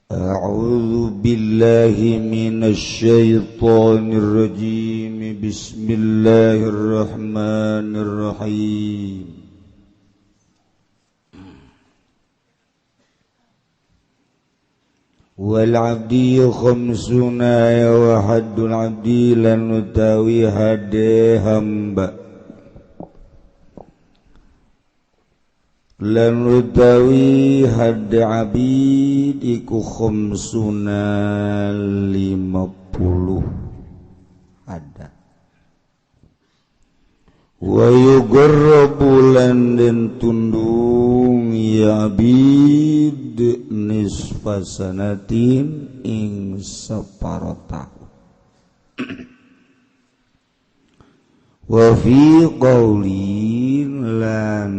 أعوذ بالله من الشيطان الرجيم. بسم الله الرحمن الرحيم. والعبد خمسون ya وحد العبد lan utawi hade hamba lan utawi hade abid iku khamsuna 50 ada wa yugarrabu lan den tundung ya abid nisfa sanatin ing separo tahun. Wa fi qaulin lan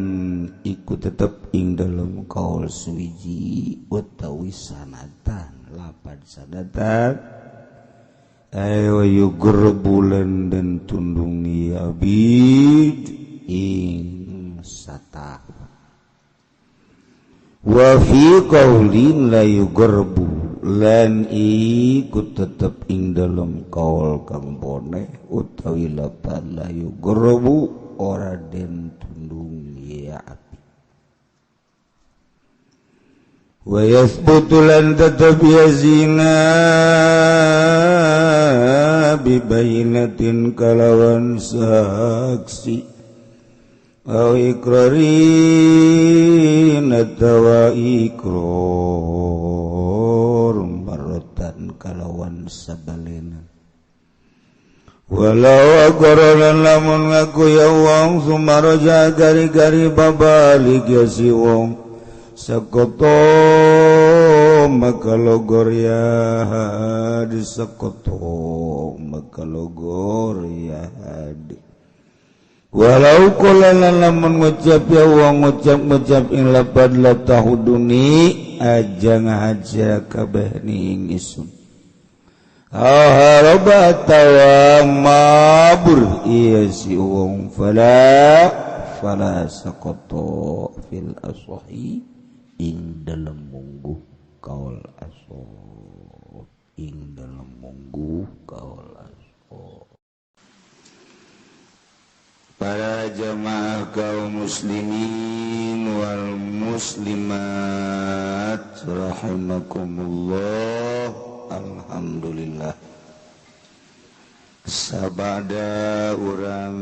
iku tetep ing dalem qaul suwiji utawi sanatan lapad sanatan ayo yugerbulan dan tundungi abid ing sata. Wa fi qaulin la yugerbu lan iku tetep ing dalem kaul kang bone utawi lapad la yugerbu ora den tundung ya api. Wa yathbutu lan tetep ya zina bibayinatin kalawan saksi aw ikrarin atawa ikrar marotan kalawan sabalena. Walau aqraran lamun ngaku ya wong sumaraja gari-gari babalik ya si wong sekoto maka logor ya hadi sekoto maka logor ya hadi. Walau qala lamun ngucap ya wong ngucap-ngucap ing lapad la tahuduni aja ngahaja kabeh ni ing isun haraba tawa mabur iya si wong fala saqata fil asahi ing dalem mungguh kaul asoh ing dalem mungguh kaul asoh. Para jamaah kaum muslimin wal muslimat rahimakumullah. Alhamdulillah sabada urang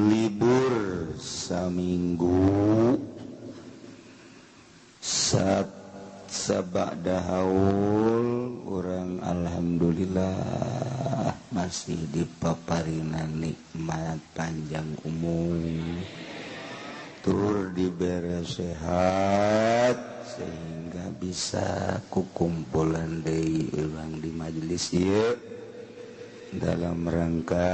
libur saminggu sabada haul urang alhamdulillah masih dipaparina nikmat panjang umur tur dibere sehat sehingga bisa kukumpulan deui urang di majelis ieu dalam rangka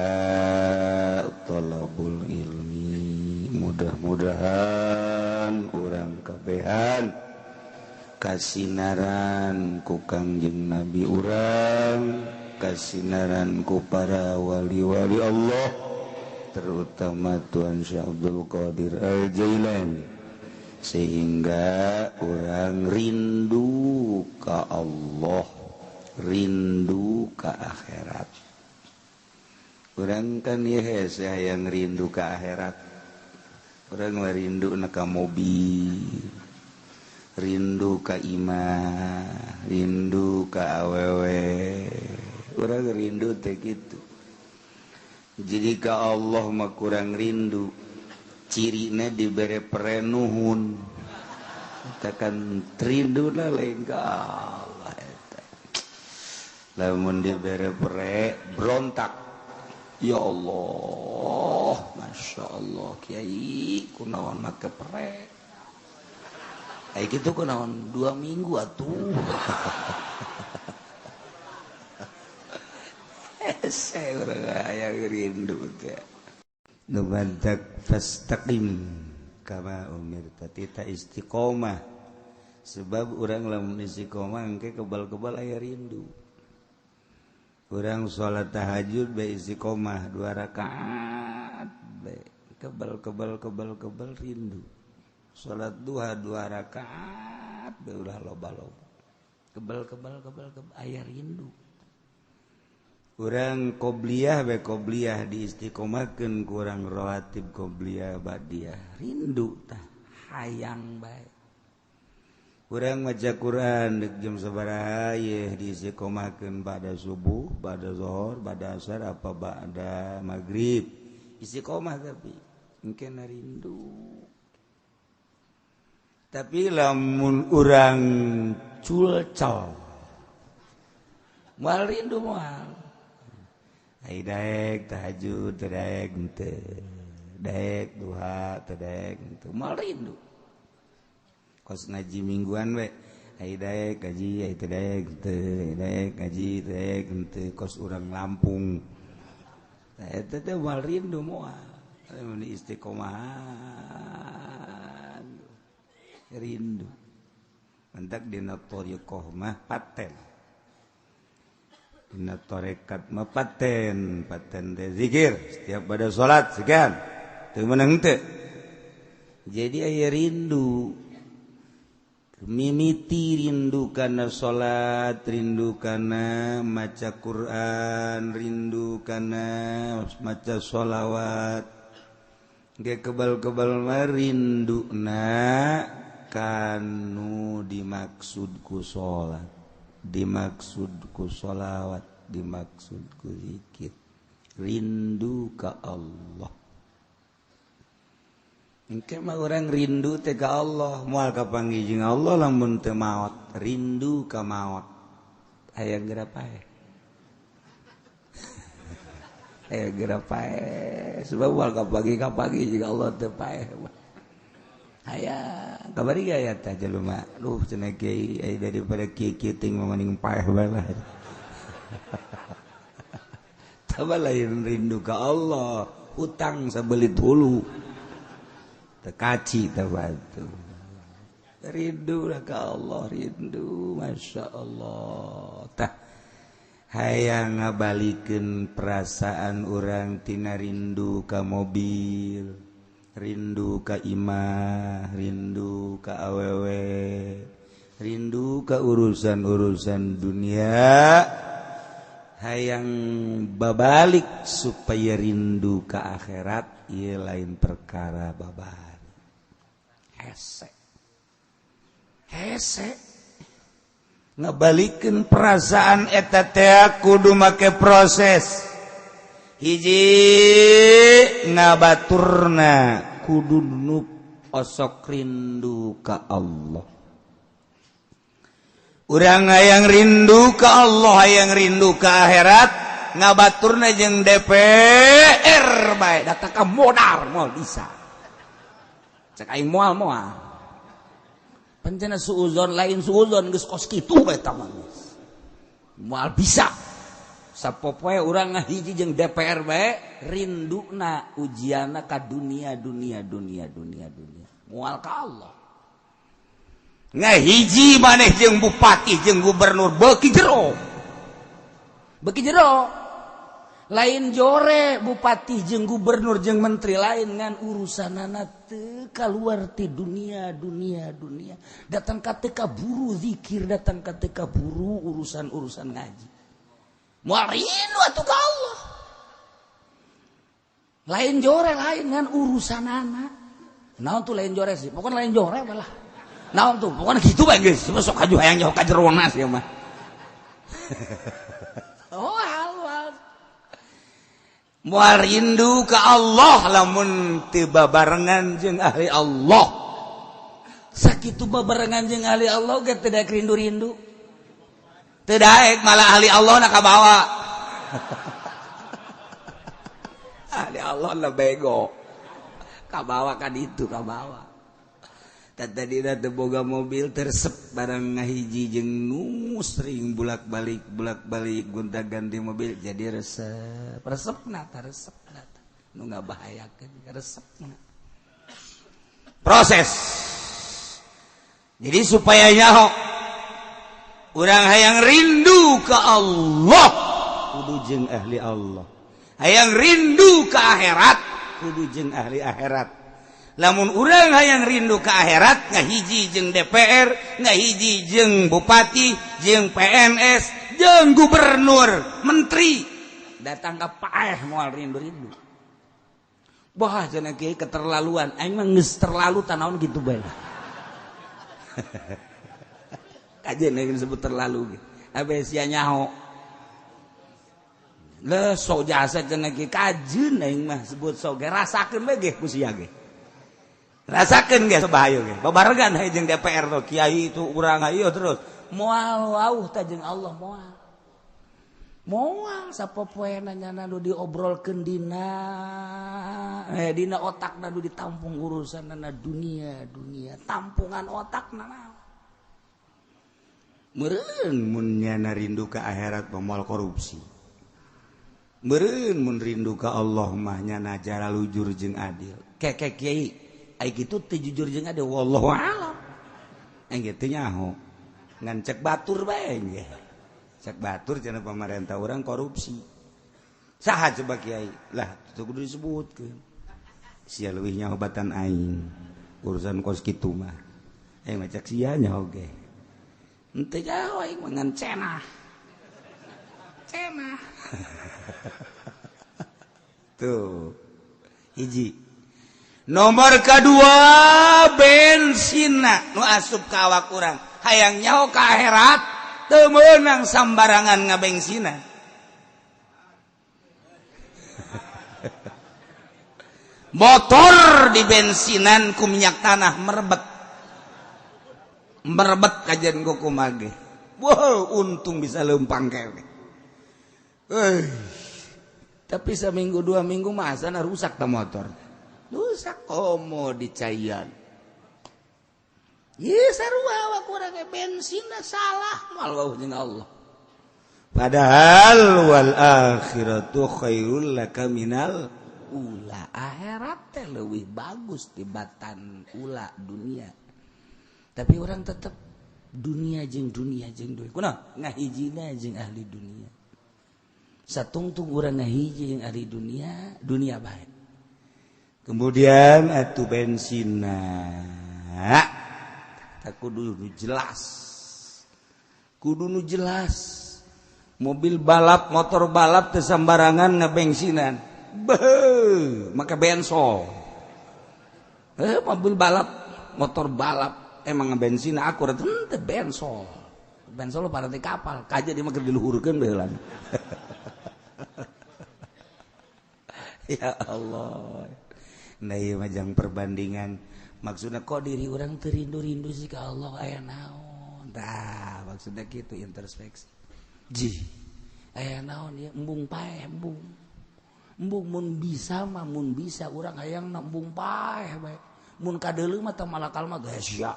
thalabul ilmi. Mudah-mudahan urang kabehan kasinaran ku Kangjeng Nabi urang, kasinaran ku para wali-wali Allah, terutama Tuhan Syekh Abdul Qadir Al-Jailani, sehingga orang rindu ka Allah, rindu ka akhirat. Orang kan ya saya yang rindu ka akhirat. Orang rindu na ka mobil, rindu ka imah, rindu ka awewe. Orang rindu teh gitu. Jadi ka Allah mah kurang rindu. Cirina dibere perenuhun. Takkan rindu lah lain ka Allah eta. Lamun dibere pere berontak. Ya Allah, Masya Allah, kiai kunaon make pere. Kayak gitu kunaon 2 minggu atuh. Saya urang aya rindu teh. Nu bantak fastaqim kama umirta tita istiqomah. Sebab urang lamun istiqomah engke kebal-kebal aya rindu. Urang salat tahajud bae istiqomah 2 rakaat bae kebal-kebal kebal-kebal rindu. Salat duha 2 rakaat bae ulah loba-loba. Kebal kebal kebal kebal, aya rindu. Urang qobliyah we, qobliyah diistiqomahkeun, kurang rawatib qobliyah ba'diyah, rindu tah, hayang bae. Urang maca Quran dek jam sabaraha ye diistiqomahkeun, pada subuh, pada zuhur, pada asar, apa ba'da maghrib, istiqomah, tapi mungkin rindu. Tapi lamun urang culcal, moal rindu, moal. Ai daek tahajud teu daek henteu, daek duha teu daek henteu, moal rindu. Kos ngaji mingguan we, ai daek ngaji, ai teu daek henteu, daek ngaji, daek henteu, kos urang Lampung. Tah, eta teh moal rindu, moal. Lamun istiqomah rindu. Mentak dina thariqah mah paten, dina tarekat mah paten. Paten teh zikir setiap pada salat sekian, teu meunang teu. Jadi aya rindu, mimiti rindu karena salat, rindu karena maca Quran, rindu karena maca sholawat. Ge kebal-kebal mah rindu na kanu dimaksud ku salat, dimaksud ku sholawat, dimaksud ku zikir, rindu ka Allah. Engke mah urang rindu teh ka Allah, moal kapanggih jeung Allah lamun teu maot, rindu ka maot. Aya geura paeh. Aya geura paeh, sebab moal kapanggih jeung Allah teu paeh. Aya kabari aya tah jelema, duh cenah kiai, aya daripada kieu-kieu ting mending paeh bae lah. Taba lain rindu ka Allah, hutang sabelit hulu. Tekaci batu rindu lah ka Allah, rindu, masya Allah. Tah, hayang ngabalikeun perasaan urang tina rindu ka mobil, rindu ka imah, rindu ka awewe, rindu ka urusan-urusan dunia, hayang babalik supaya rindu ke akhirat. Ieu lain perkara babar hese hese. Ngebalikeun perasaan eta teh kudu make proses. Hiji, ngabaturna kudu nu osok rindu ka Allah. Urang hayang rindu ka Allah, hayang rindu ka akhirat, ngabaturna jeung DPR bae, datang ka modar moal bisa. Cek aing moal, moal. Pancena suuzon lain suuzon, geus kos kitu bae eta mah. Moal bisa. Sapopoe urang ngahiji jeung DPR bae, rinduna ujianna ka dunia, dunia, dunia, dunia, dunia. Moal ka Allah. Ngahiji maneh jeung bupati jeung gubernur, beuki jero, beuki jero. Lain jore bupati jeung gubernur jeung menteri, lain, ngan urusanana teu kaluar ti dunia, dunia, dunia. Datang ka teu kaburu zikir, datang ka teu kaburu urusan-urusan ngaji, moal rindu atuh ka Allah. Lain jore, lain, ngan urusanana naon tuh, lain jore sih, pokoknya lain jore malah naon tuh, pokoknya gitu bae geus. Sok kaju hayang jauh ka jerona sih mah. Oh, hal moal rindu ka Allah lamun teu babarengan jeung ahli Allah. Sakitu babarengan jeung ahli Allah ge teu daek rindu-rindu, teu daek. Malah ahli Allah na kabawa, ahli Allah na bego, kabawa kan itu, kabawa. Tadi boga mobil tersep barang ngahiji jeung nu sering bulak-balik bulak-balik gonta-ganti mobil, jadi resep, resep nata, resep nata nu ngabahayakeun resep na. Proses. Jadi supaya nyaho, urang hayang rindu ke Allah kudu jeung ahli Allah, hayang rindu ke akhirat kudu jeung ahli akhirat. Lamun urang hayang rindu ke akhirat ngahiji jeung DPR, ngahiji jeung bupati, jeung PNS, jeung gubernur, menteri. Datang ka paeh moal rindu-rindu. Bah cenah kiai keterlaluan, aing mah geus terlalu tanaon kitu bae. Kajeun aing disebut terlalu ge. Abe sia nyaho. Leuh sok jasa cenah kiai kajeun aing mah sebut sok ge rasakeun bae ge ku sia ge. Rasakeun ge bahayu ge. Babaregan hae jeung DPR tuh kiai itu urang hayu terus. Moal wauh tah jeung Allah moal. Moal sapopoena nyana nu diobrolkeun dina dina otakna nu ditampung urusanna dunia dunia tampungan otakna naon. Meureun mun nyana rindu ka akhirat moal korupsi. Meureun mun rindu ka Allah mah nyana jaralujur jeung adil. Keke kiai ai kitu teu jujur jeung adil wallahu alam. Aing ge teu nyaho. Ngan cek batur bae ge. Cek batur cenah pamarentah urang korupsi. Saha coba kiai? Lah teu kudu disebutkeun. Sia leuwih nyaho batan aing. Urusan kos kitu mah. Aing mah cek sia nyaho ge. Henteu nyaho aing mah ngan cenah. Cenah. Tuh. Hiji. Nomor kedua bensinna nu asup ka awak urang. Hayang nyaho ka akhirat teu meunang sambarangan ngabensinan. Motor dibensinan ku minyak tanah merebet. Merebet kajian ku kumage. Wow, untung bisa leumpang kewe. Tapi seminggu dua minggu masana rusak ta motor. Rusak komo dicaian. Ye sarua awak urang ge bensinna salah moal jeung Allah. Padahal wal akhiratu khairul laka minal ula. Akhirat teh leuwih bagus tibatan ula dunia. Tapi orang tetep dunia jeung dunia jeung dunia. Kunaon? Ngahijina jeung ahli dunia. Satungtung urang ngahiji jeung ahli dunia, dunia bae. Kemudian atuh bensinna kudu nu jelas. Kudu nu jelas. Mobil balap, motor balap teu sambarangan ngabensinan. Beuh, make bensol. Mobil balap, motor balap emang ngabensin akur henteu bensol. Bensol parati kapal, kaja dia mah keur diluhurkeun baheula. Ya Allah. Nah ieu mah jang perbandingan. Maksudnya kok diri orang terindu-rindu sih ke Allah aya naon. Tah maksudnya gitu introspeksi. Ji aya naon ya embung paeh embung. Embung mun bisa mah mun bisa urang hayang na embung paeh bae. Mun kadeuleu mah tah malakal mah geus sia.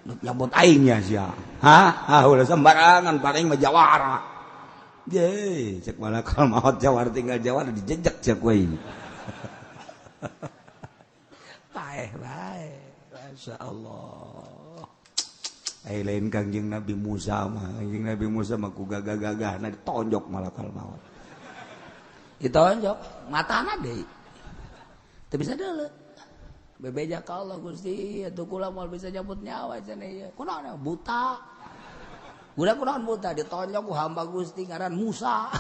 Nyabot aing nya sia. Hah? Ah ulah sembarangan paling mah jawara. Ye, cek malakal maot jawara tinggal jawara dijejek cek we. Paeh bae. Masya Allah. Ai lain Kangjeng Nabi Musa mah, Kangjeng Nabi Musa mah ku gagah-gagahna ditonjok malakal maut. Ditonjok, matana deui. Teu bisa deuleu. Bebeja ka Allah Gusti, atuh kula moal bisa nyabut nyawa cenah ieu. Kunaon buta. Budak kunaon buta ditonjok ku hamba Gusti ngaran Musa.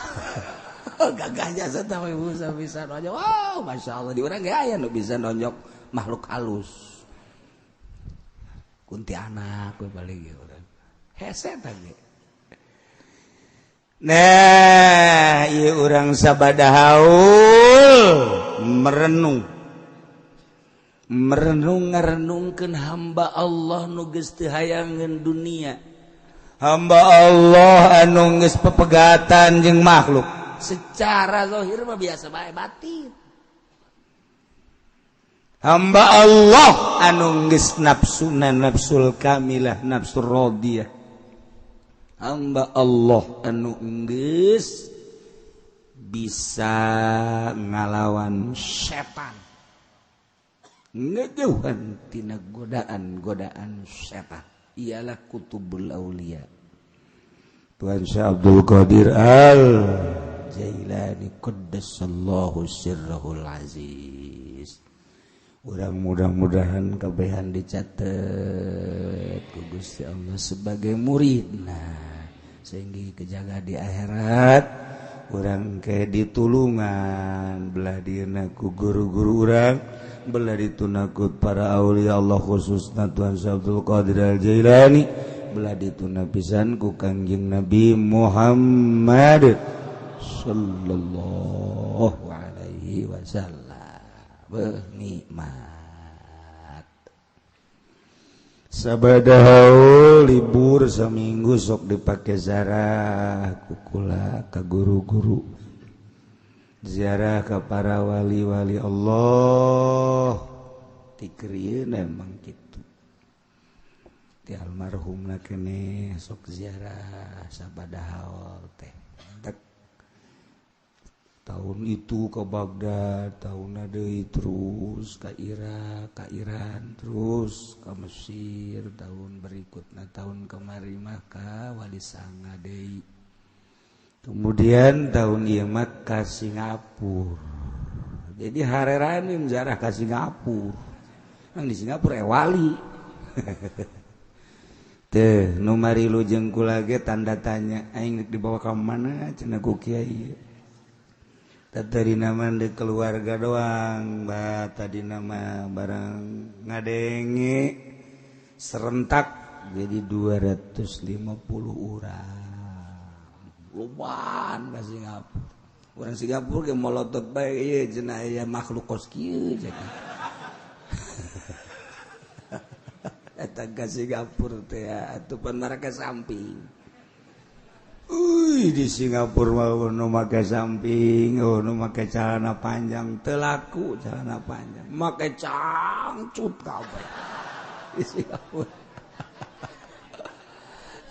Gagahnya satah Musa bisa nonjok. Wow, Masya Allah di urang ge aya nu bisa nonjok makhluk halus. Kuntianak we balik ge urang. Hese tah ge. Nah, ieu urang sabada haul merenung. Merenung ngarenungkeun hamba Allah nu geus teu hayangeun dunia. Hamba Allah anu geus pepegatan jeung makhluk. Secara zahir mah biasa bae batin. Hamba Allah anu geus nafsuna nafsul kamilah nafsul radiyah. Hamba Allah anu geus bisa ngalawan setan. Ngejauhan tina godaan-godaan setan. Ialah kutubul aulia. Tuhan Syekh Abdul Qadir Al Jailani qaddasallahu sirrahul aziz. Urang mudah-mudahan kabehan dicatet ku Gusti Allah sebagai muridna sehingga kejaga di akhirat urang ke ditulungan belah dieuna ku guru-guru urang belah dituna ku para aulia Allah khususna Tuhan Syekh Abdul Qadir Al-Jailani belah dituna pisan ku Kangjeng Nabi Muhammad sallallahu alaihi wasallam. Nikmat sabadahaul libur seminggu sok dipake ziarah kukula ka guru-guru, ziarah ka para wali-wali Allah. Tikrieun emang kitu ti almarhumna keneh sok ziarah sabadahaul teh. Tahun itu ke Baghdad, tahun deui terus ke Irak, ke Iran, terus ke Mesir, tahun berikutnya tahun kemari mah ka Wali Sanga deui. Kemudian tahun ieu mah ka Singapura. Jadi harerane ziarah ka Singapura. Nang di Singapura wali. Teh nu marilu jeung kula ge tanda tanya aing dibawa ka mana cenah ku kiai. Tadi nama di keluarga doang, bah tadi nama barang ngadenge serentak jadi 250 orang. Luban ka Singapura. Orang Singapura ge molotot bae ieu cenah aya makhluk kos kieu cenah. Eta ka Singapura teh atuh pan mereka samping. Di Singapura mah nu make samping, oh nu make celana panjang, teu laku celana panjang, make cangcut kabeh di Singapura.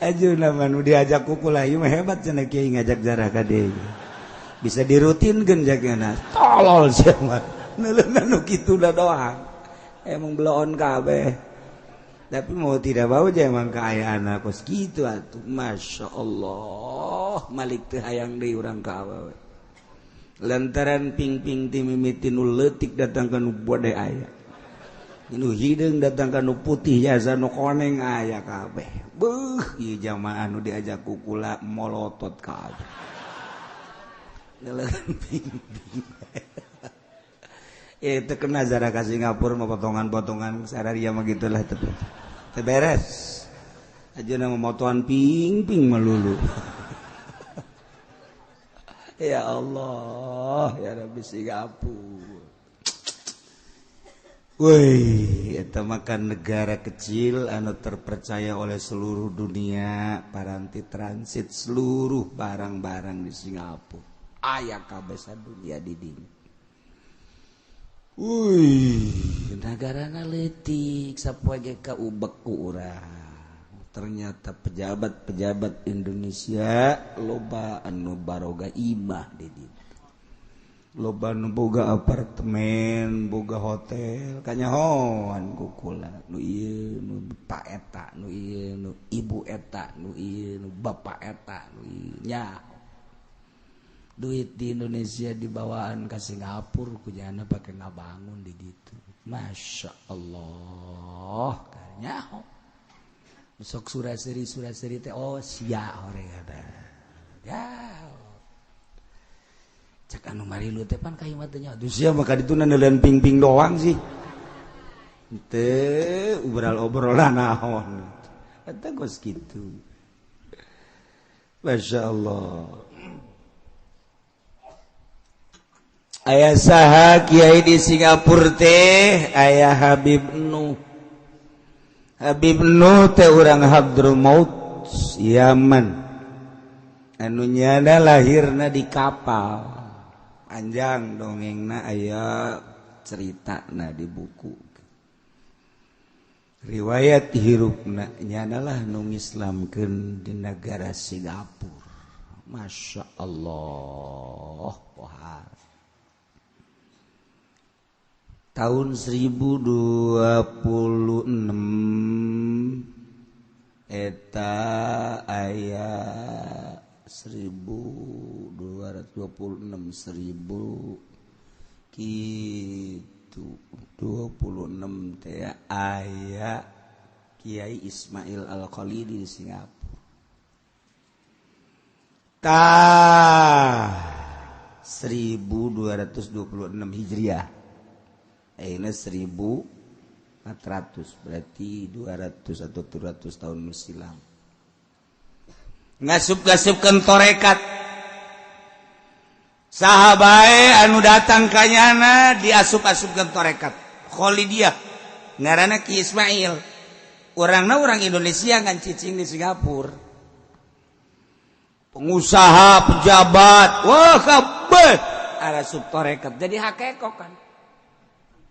Ajeuna mah nu diajak ku kula ieu mah hebat cenah kiai ngajak jarah ka dieu. Bisa dirutinkeun jagana. Tolol sia mah. Neuleunan nu kitu da doang. Emang beloon kabeh. Tapi mau tidak mau aja emang keayaan kos gitu atuh. Masya Allah malik teu hayang deui urang ka awewe. Lantaran ping-ping ti mimiti nu leutik datang ka nu bode aya. Nu hideung datang ka nu putih jasa nu koneng aya kabeh. Beuh ieu jamaah nu diajak ku kula molotot kabeh. Leuleun ping-ping. Itu kena zara ke Singapura mau potongan-potongan sararia mah gitulah teu beres. Aja nama motoan ping-ping melulu. Ya Allah, ya Rabbi Singapura. Woi, eta makan negara kecil anu terpercaya oleh seluruh dunia, paranti transit seluruh barang-barang di Singapura. Aya kabeh sadunia di dinya. Wih, negarana leutik sapoe ge ka ubek ku urang. Ternyata pejabat-pejabat Indonesia loba anu baroga imah di ditu. Loba anu boga apartemen, boga hotel, kanyahoan ku kula. Nu ieu nu pak eta, nu ieu nu ibu eta, nu ieu nu bapak eta, nu ieu nya. Duit di Indonesia dibawaan ke Singapura kujana pakai ngabangun di ditu. Masya Allah kanyaho. Besok suraseri teh oh sia hore kata. Ya. Cek anu marilu teh pan ka imah teh nya. Aduh sia mah ka ditu neuleun ping-ping doang sih. Teu obral-obrolan naon. Eta geus kitu. Masya Allah. Aya saha kiai di Singapura teh aya Habib Nuh. Habib Nuh teh urang Hadramaut Yaman. Anu nyana lahirna di kapal. Panjang dongengna aya ceritana di buku. Riwayat hirupna nyana lah nu ngislamkeun di negara Singapura. Masya Allah pohar. Tahun 1026 eta aya 1226 1000 kitu ditu 26 teh aya Kiai Ismail Al-Khalidi di Singapura. Tah 1226 Hijriah. Ayeuna 1400 berarti 200 atau 300 tahun silam. Ngasup-ngasupkeun torekat. Saha bae anu datang kanyana diasup-asupkeun torekat. Khalidiyah ngaranna Ki Ismail. Urangna urang Indonesia ngan cicing di Singapura. Pengusaha, pejabat, wah kabeh arasup torekat. Jadi hakekok kan.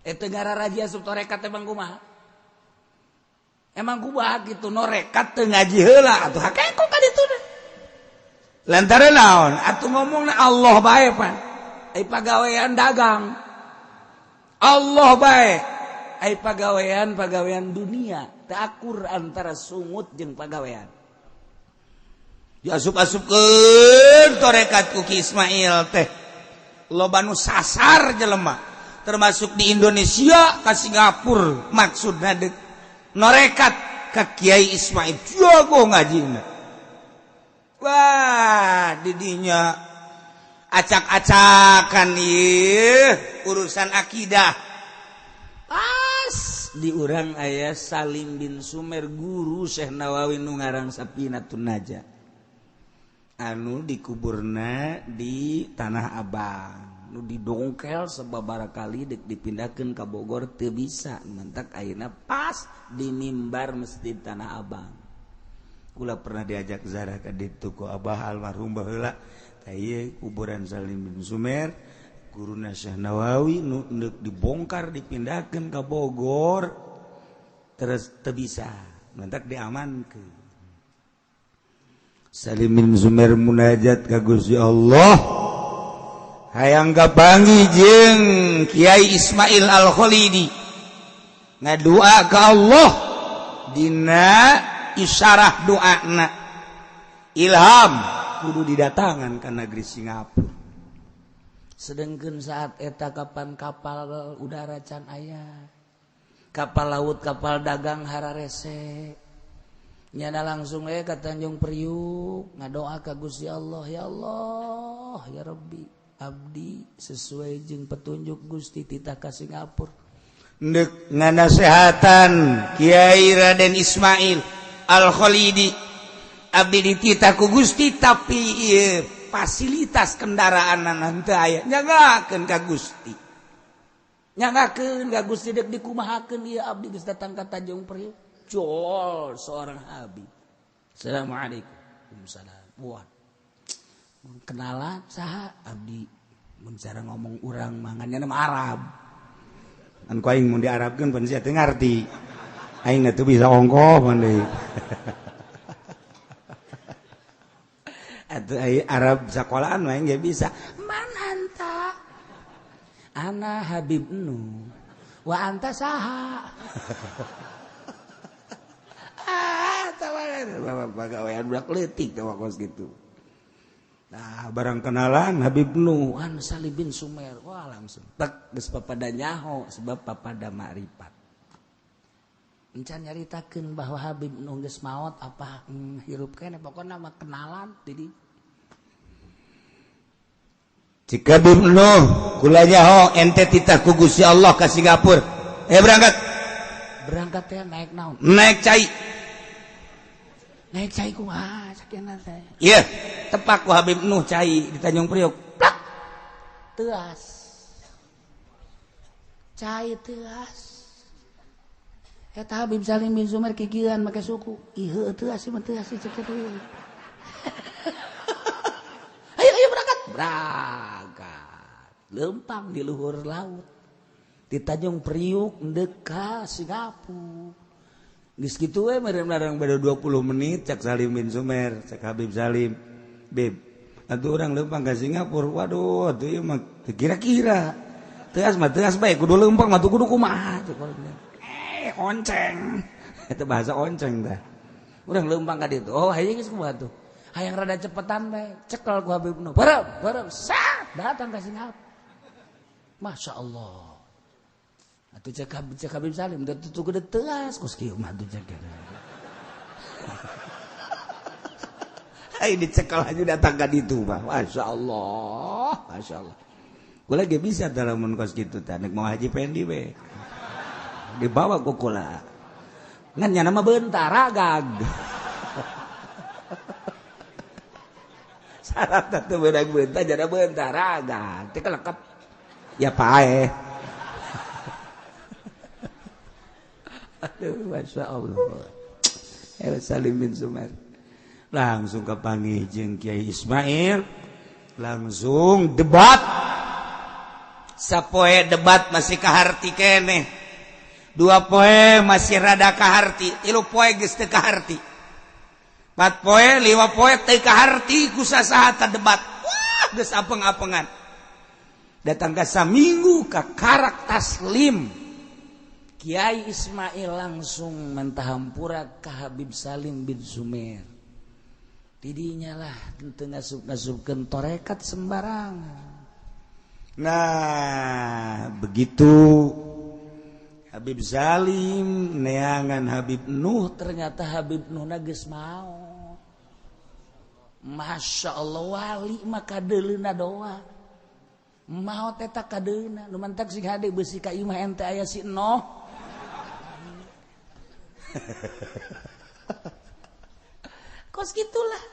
Itu ngara raja asup torekat emang kumaha? Emang kumaha gitu norekat teu ngaji heula atuh hakekok kan itu deh. Lantaran naon? Atuh ngomongna Allah bae pan. Ai pagawean dagang. Allah bae. Ai pagawean dunia teu akur antara sungut jeung pagawean. Diasup-asupkeun torekat ku Ki Ismail teh. Loba nu sasar jelema. Termasuk di Indonesia ka Singapura maksudna deuk norekat ka Kiai Ismail jago ngajina. Wah, didinya acak-acakan ieu urusan akidah. Pas di urang aya Salim bin Sumer guru Syekh Nawawi nu ngarang Safinatun Najah. Anu dikuburna di Tanah Abang. Nu didongkel sababaraha kali dek dipindahkeun ka Bogor teu bisa. Mantak ayeuna pas di mimbar Masjid Tanah Abang. Kula pernah diajak zarah ka ditu ku abah almarhum baheula. Tah ieu kuburan Salim bin Sumer, guruna Syekh Nawawi nu deuk dibongkar dipindahkeun ka Bogor terus teu bisa. Mantak diamankeun. Salim bin Sumer munajat ka Gusti Allah. Hayang kapanggih jeung Kiai Ismail Al-Khalidi. Ngadua ka Allah dina isyarah doana ilham kudu didatangan ka negeri Singapura. Sedengkeun saat eta kapan kapal udara can aya, kapal laut, kapal dagang hararese. Nyana langsung we ka Tanjung Priuk ngadoa ka Gusti Allah, ya Allah, ya Rabbi, abdi sesuai jeung petunjuk Gusti titah ka Singapura. Ndek nganasehatan Kiai Raden Ismail Al-Khalidi, abdi dititah ku Gusti tapi ieu fasilitas kendaraan henteu aya, nyanggakeun ka Gusti. Nyanggakeun ka Gusti dek dikumahakeun ieu abdi geus datang ka Tanjung Priuk. Jol seorang habib. Assalamualaikum. Waalaikumsalam. Wah. Kenalan saha abdi mun cara ngomong urang mangannya nama Arab. An ku aing mun diarabkeun pan sia teu ngarti. Aing teu bisa ongkoh pan deui. Atuh ai Arab sakolaan mah aing ge bisa. Man anta? Ana Habib Nu. Wa anta saha? Ah, pagawean budak leutik teh kos kitu. Nah, barang kenalan Habib Nu an Salim bin Sumer. Wah, langsung tek geus papada nyaho sebab papada makrifat. Encan nyaritakeun bahwa Habib Nu geus maot apa hirup keneh pokona mah kenalan di Cik Habib Nu kula nyaho ente titah ku Gusti Allah ka Singapura. Berangkat. Berangkat teh naik naon? Naik cai. Naik cai kumaha sakena teh? Ieu tepak ku Habib Nuh cai di Tanjung Priok. Plak. Teuas. Cai teuas. Eta Habib Salim bin Sumer kikieuan make suku. Ih heueuh teuas mah teuas cek teh. Ayo ayo berangkat. Berangkat. Lempang di luhur laut. Di Tanjung Priuk ndek ka Singapura. Geus kitu we meureun beda 20 menit cak Salim bin Sumer, cak Habib Salim. Beb, atuh urang leumpang ka Singapura. Waduh, atuh ieu mah teu kira-kira. Teuas mah teuas bae kudu leumpang mah kudu kumaha cek. Onceng. Eta bahasa onceng tah. Urang leumpang ka ditu. Oh, hayu geus kumaha tuh. Hayang rada cepetan bae. Cekel ku Habib Nu. Barep, barep, sat datang ka Singapura. Masya Allah. Atuh cek Habib Salim da tutu gede teas kos kieu mah tuh cek. Ai dicekal aja datang ka ditu mah. Masyaallah, masyaallah. Kula ge bisa lamun kos kitu tah nek mau haji pendi we. Dibawa ku kula. Ngan nya mah bentar agag. Syarat teh beunang bentar jada bentar agag. Teh kelekep. Ya pae. Aduh, Masya Allah. Salim bin Sumar langsung kepanggih jeung Kiai Ismail, langsung debat. Sapoe debat masih kaharti keneh, dua poe masih rada kaharti, tilu poe geus teu kaharti, empat poe, lima poe teu kaharti ku sasaha debat. Wah, geus apeng-apengan. Datang ka saminggu ka karak taslim. Kiai Ismail langsung mentahampura ka Habib Salim bin Sumer. Tidinya lah teu ngasup-ngasupkeun tarekat sembarangan. Nah, begitu Habib Salim neangan Habib Nuh, ternyata Habib Nuh na geus maot. Masya Allah, wali mah kadeuleuna doa. Maot eta kadeuna, nu mantak sing hade beusi ka imah ente aya si Noh. Kos gitulah.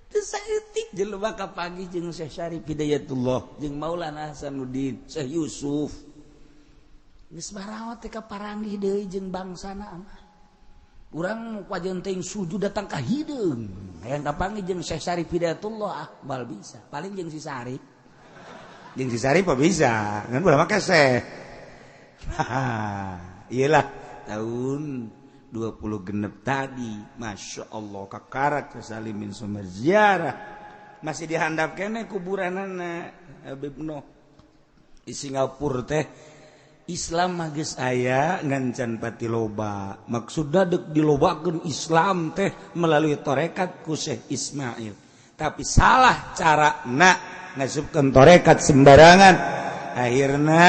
Teu saeutik jelema kapanggih jeung Syekh Syarif Hidayatullah, jeung Maulana Hasanuddin, Syekh Yusuf. Geus baraot teh kaparanggih deui jeung bangsana mah. Urang wajan teh sujud datang ka hideung. Hayang kapanggih jeung Syekh Syarif Hidayatullah ah bal bisa. Paling jeung si Syarif. Jeung si Syarif mah bisa, ngan ulah make Syekh. Iyalah tahun 20 genep tadi, Masya Allah, kakarak Salim bin Sumer ziarah. Masih dihandap kene kuburanana Habib Nuh. Di Singapura teh Islam mah geus aya ngan can pati loba. Maksudna deuk dilobakeun Islam teh melalui tarekat ku Syekh Ismail. Tapi salah carana ngasupkeun tarekat sembarangan. Akhirna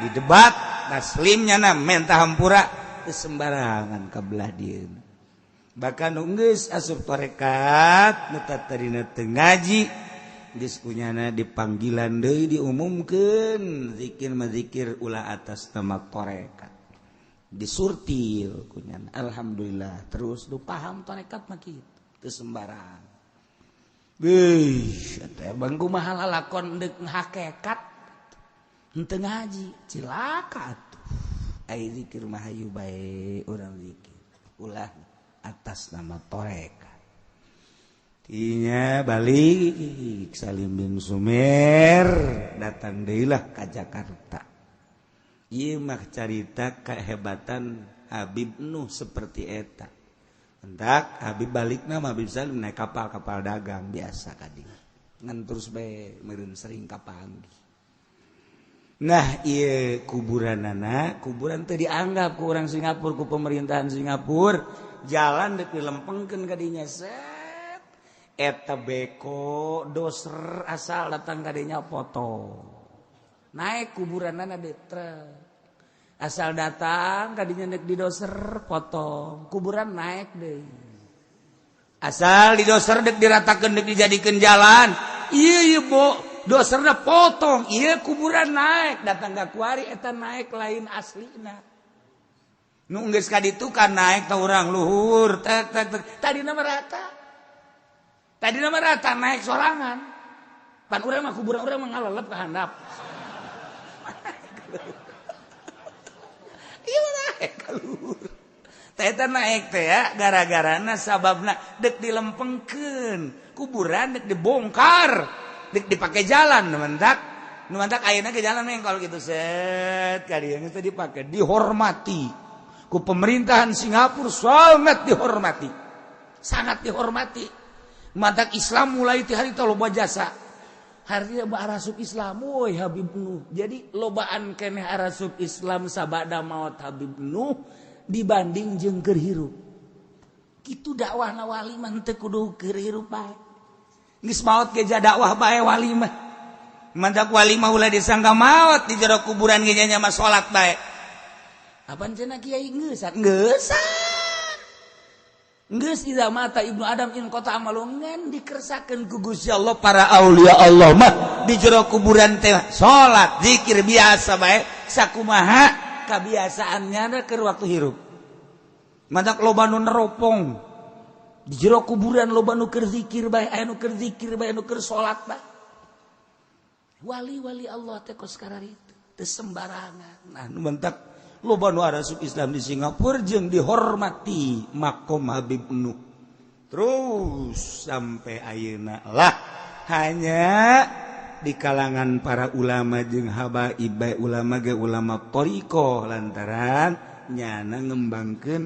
didebat taslimnya na mentah hampura sembarangan kebelah dia. Bahkan geus asup tarekat nu tadina teu ngaji geus kunyana dipanggilan deui diumumkeun zikir mah zikir ulah atas nama tarekat. Disurtil kunyana alhamdulillah terus du paham tarekat mah kitu teu sembarangan. Beuh teh bang kumaha lalakon deuk hakekat henteu ngaji cilaka atuh. Ai zikir mah hayu bae urang zikir ulah atas nama tarekat. Tinya balik Salim bin Sumer datang deui lah ka Jakarta. Ieu mah carita kehebatan Habib Nuh seperti eta. Entak Habib balikna mah Habib Salim naik kapal-kapal dagang biasa ka dieu. Ngan terus bae meureun sering kapanggih. Nah, iya kuburanana, kuburan teu dianggap ku orang Singapura, ku pemerintahan Singapura, jalan deuk dilempengkeun ka dinya set. Eta beko doser asal datang ka dinya foto. Naik kuburanana deui truk. Asal datang ka dinya deuk didoser foto, kuburan naik deui. Asal didoser deuk diratakeun deuk dijadikeun jalan. Ieu ieu bo doserna potong, iya kuburan naik, datang ka kuari eta naik lain aslina. Nu geus ka ditu kan naik ta urang luhur, tek tek tek. Tadina mah rata. Tadina mah rata naik sorangan. Pan urang mah kuburan urang mah ngalelep ka handap. Ieu mah naik ka luhur. Tah eta naik teh ya gara-garana sababna deuk dilempengkeun, kuburan deuk dibongkar. Dipakai jalan mentak nu mantak ayeuna ke jalan yang kalau gitu set kali yang itu dipakai dihormati ku pemerintahan Singapura, sangat dihormati, sangat dihormati. Mantak Islam mulai ti hari loba jasa hartina arasup Islam woi Habib Nuh. Jadi lobaan keneh arasup Islam sabada maot Habib Nuh dibanding jeung keur hirup. Kitu dakwahna wali mah teu kudu keur hirup bae. Geus maot ge dakwah bae wali mah. Mantak wali mah ulah disangka maot di jero kuburan ge nya mah salat bae. Apaan cenah kiai geus? Geusan. Geus iza mata Ibnu Adam in qata amalu ngan dikersakeun ku Gusti Allah para aulia Allah mah di jero kuburan teh salat zikir biasa bae sakumaha kabiasaannya keur waktu hirup. Mantak loba nu neropong di jero kuburan loba nu keur zikir bae aya nu keur zikir bae nu keur salat bae. Wali-wali Allah teh kos kararitu teu sembarangan. Nah nu mantak loba nu arasup Islam di Singapura jeung dihormati makom Habib Nuh. Terus sampai ayeuna lah hanya di kalangan para ulama jeung habaib bae ulama ge ulama thariqah lantaran nyana ngembangkeun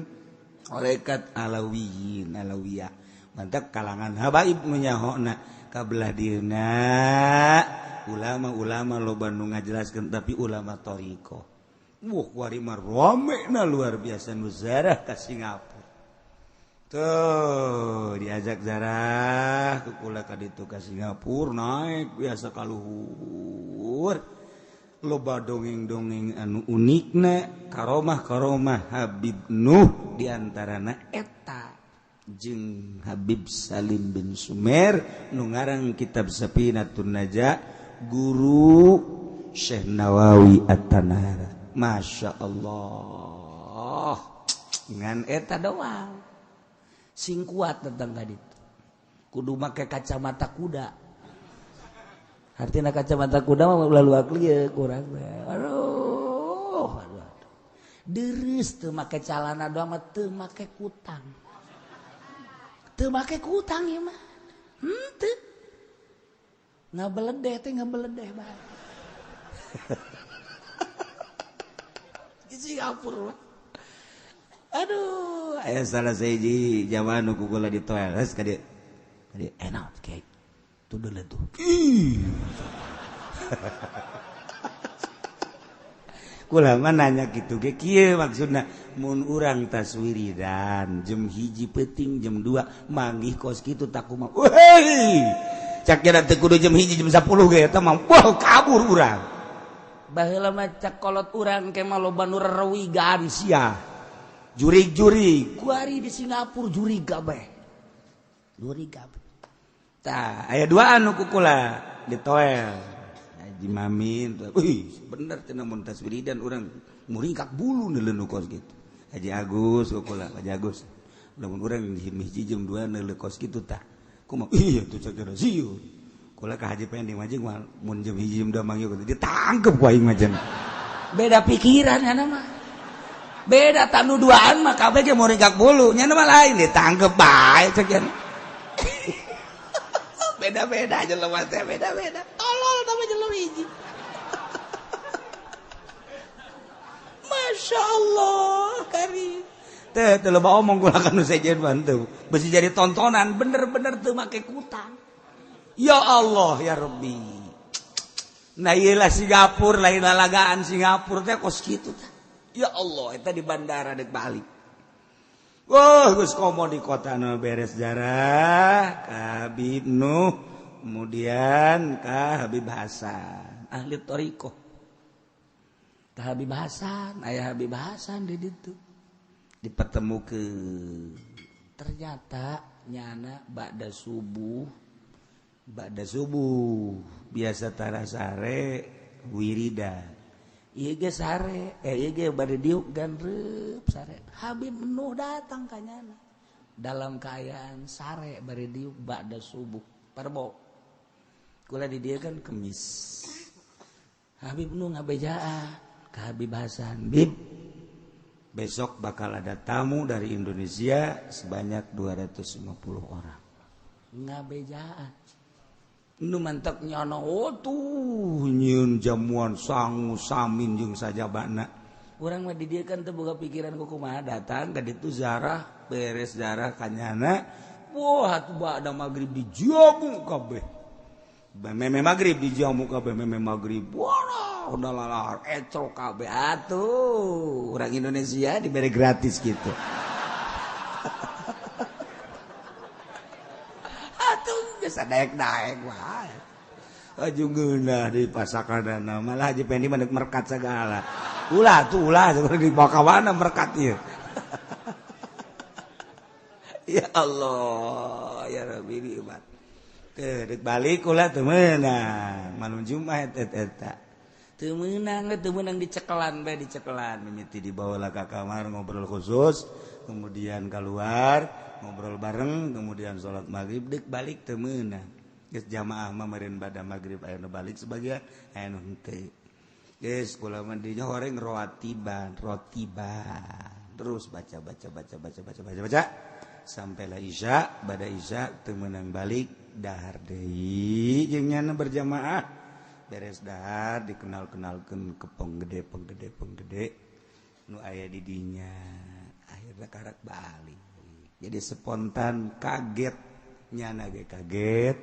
tarekat alawiyin alawiyah. Mantak kalangan habaib menyahona kabelah dieuna ulama-ulama loba nu ngajelaskeun tapi ulama thariqah. Wah, kuari mah rame na luar biasa nu zarah ka Singapura. Tuh, diajak zarah ke kula ka ditu ka Singapura naik biasa ka luhur. Loba dongeng-dongeng anu unikna karomah-karomah Habib Nuh diantarana eta jeung Habib Salim bin Sumer nu ngarang kitab Safinatun Najah guru Syekh Nawawi At-Tanara. Masya Allah ngan eta doang sing kuat tentang kaditu kudu make kacamata kuda. Artinya kacamata kuda mah ulah luak lieu kurang. Aduh, aduh, aduh. Deres teu make calana doang mah teu make kutang. Teu make kutang ieu mah. Henteu. Ngabeledeh teh ngabeledeh bae. Di Singapura. Aduh, aya salah sahiji jaman nu kukula di toilet ka dieu. Ka dieu enak kayak tuh dulu tuh. Kula mah nanya kitu ge kieu maksudna mun urang taswiridan jam 1 peuting jam 2 manggih kos kitu tak kumaha. Weh. Cak kira teu kudu jam 1 jam 10 ge eta mah wah kabur urang. Baheula mah cak kolot urang ke mah loba nu rerewigan sia. Jurig-jurig kuari di Singapura jurig kabeh. Jurig kabeh. Tah, aya dua anu kukula di toel. Haji Mamin, wih, bener cenah mun taswiridan urang muringkak bulu neuleun kos kitu. Haji Agus kukula, Haji Agus. Lamun urang hiji jam 2 neuleun kos kitu tah. Kumaha? Iya tuh cakera sieu. Kula ka Haji Pendi mah jeung mun jam 1 jam 2 manggil ditangkep ku aing mah cenah. Beda pikiran nya mah. Beda tanu duaan mah kabeh ge muringkak bulu, nya mah lain ditangkep bae cek cenah. Beda-beda jelema teh, beda-beda. Tolol tapi jelema hiji. Masya Allah, kari. Teh teu loba omong kula ka nu sejen bantu. Besi jadi tontonan bener-bener teu make kutang. Ya Allah ya Rabbi. Nah ieu lah Singapura, lain lalagaan Singapura teh kos kitu teh. Ya Allah, eta di bandara dek balik. Wah, geus komo di kota nu beres jarah ka Habib Nuh, kemudian ka Habib Hasan, ahli thariqah. Ka Habib Hasan, aya Habib Hasan di ditu. Dipertemukeun. Ternyata nyana ba'da subuh biasa tara sare wiridan. Ieu ge sare, ieu ge bade diuk ganreup sare. Habib Nuh datang ka nyana dalam keadaan sare bade diuk ba'da subuh. Parbo. Kula di dieu kan kemis. Habib Nuh ngabejaan ka Habib Hasan, "Bib, besok bakal ada tamu dari Indonesia sebanyak 250 orang." Ngabejaan. Nu mantak nyana oh tuh nyieun jamuan sangu samin jeung sajabana. Urang mah di dieu kan teu boga pikiran ku kumaha datang ka ditu zarah beres zarah ka nyana. Wah atuh ba'da magrib dijamu kabeh. Meme magrib dijamu kabeh meme magrib. Wah udah lalahar ecro kabeh atuh. Urang Indonesia diberi gratis gitu. Atuh geus daek-daek wae. Aju ngeunah di pasakanana malah Haji Pendi mah merkat segala. Ulah tuh ulah di bakawana merkat ieu. Ya Allah, ya Rabbi nikmat. Teu deuk balik ulah teu meunang. Malum Jumat eta. Teu meunang dicekelan bae dicekelan mimiti dibawa ka kamar ngobrol khusus, kemudian keluar ngobrol bareng, kemudian salat maghrib deuk balik teu meunang. Geus jamaah mah meureun bada maghrib aya nu balik sebagian aya nu henteu. Geus kula mah dinya horeng rotiban, rotiban. Terus baca baca baca baca baca baca baca sampailah isya, bada isya teu meunang balik dahar deui jeung nyana berjamaah. Beres dahar dikenal-kenalkeun ke penggede penggede penggede nu aya di dinya akhirnya karak balik. Jadi spontan kaget nyana ge kaget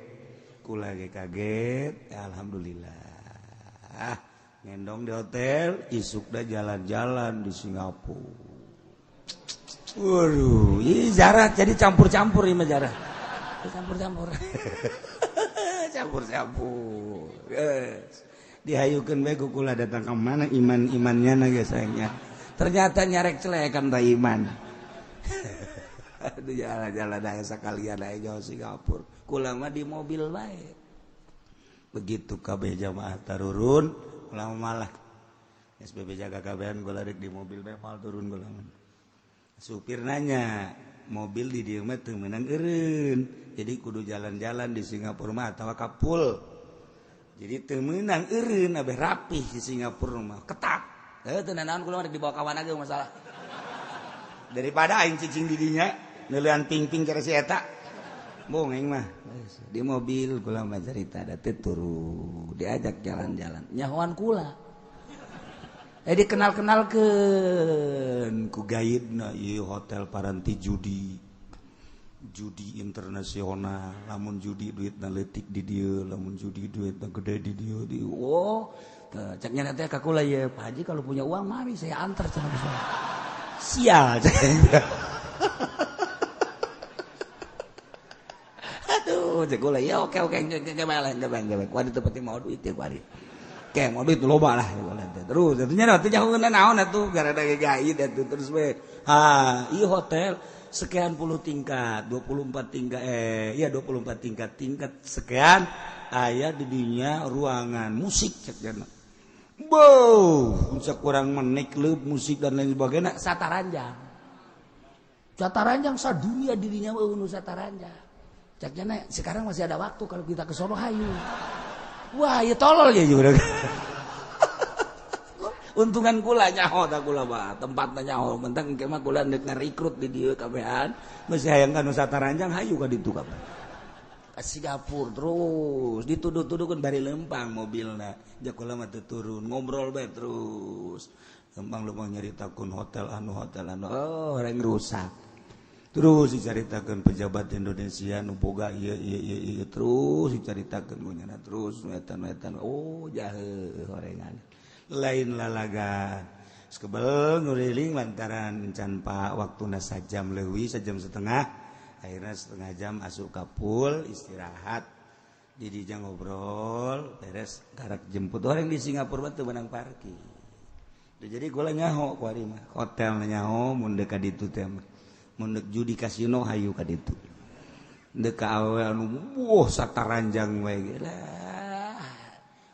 kula ge kaget, alhamdulillah. Ngendong di hotel isuk dah jalan-jalan di Singapura. Waduh, ini jarah jadi campur-campur ini mah jarah. Campur-campur. Campur-campur. Yes. Dihayukeun bae ku kula datang ke mana iman-imannya na geus sayangnya. Ternyata nyarek celekan ta iman. Aduh jalan-jalan aya sakalian aya jauh Singapura. Kula mah di mobil bae. Begitu kabeh jamaah tarurun, kula malah SBB jaga kabehan kula rek di mobil bae mal turun kula mah. Supir nanya, mobil di dieu mah teu meunang eureun. Jadi kudu jalan-jalan di Singapura mah atawa kapul. Jadi teu meunang eureun abeh rapih di Singapura mah, ketat. Heuh teu nanaon kula mah dibawa kawan aja masalah. Daripada aing cicing di dinya neuleuan ping-ping cara si eta. Bong aing mah. Di mobil kula mah cerita da teu turu, diajak jalan-jalan. Nyahoan kula. Dikenal-kenalkeun ku guide-na ieu hotel paranti judi. Judi internasional, lamun judi duitna leutik di dieu, lamun judi duitna gede di dieu. Oh, cek nya teh ka kula ieu, Pak Haji kalau punya uang mari saya antar cenah bisa. Sial. Aduh, cek kula ya oke oke engke bae engke kuari teu penting mau duit ya kuari. Kayak mau duit loba lah terus tentunya nanti jauh naon atuh gara-gara guide atuh terus we. Ha, ieu hotel sekian puluh tingkat, 24 tingkat ya 24 tingkat, tingkat sekian aya di dinya ruangan musik cek jana. Bow, puncak kurang menik klub musik dan lain sebagainya sataranjang. Sataranjang sadunia dirinya eueuh nu sataranjang. Cek jana sekarang masih ada waktu kalau kita ke sono hayu. Wah, ya tolol ya juga. Untungan kula nyaho ta kula mah, tempatna nyaho. Mentang engke mah kula deuk ngarekrut di dieu kabehan, geus hayang ka nu sataranjang hayu ka ditu kabeh. Ka Singapura terus dituduh-tuduhkeun bari lempang mobilna. Ja kula mah teu turun, ngobrol bae terus. Lempang-lempang nyaritakeun hotel anu, oh reng rusak. Terus dicaritakeun pejabat Indonesia nu boga ieu ieu ieu ieu terus dicaritakeun ku nyana terus wetan-wetan oh jahe horengan lain lalagan sekebel nguriling lantaran encan pak waktuna sajam leuwih sajam setengah akhirnya setengah jam asup kapul istirahat di dinya ngobrol beres karak jemput orang di Singapura mah teu meunang parkir. Jadi kula nyaho ku ari mah hotel nyaho mun deuk ka ditu teh mah mun deuk judi kasino hayu ka ditu. Deuk ka awewe anu wuh sataranjang wae lah.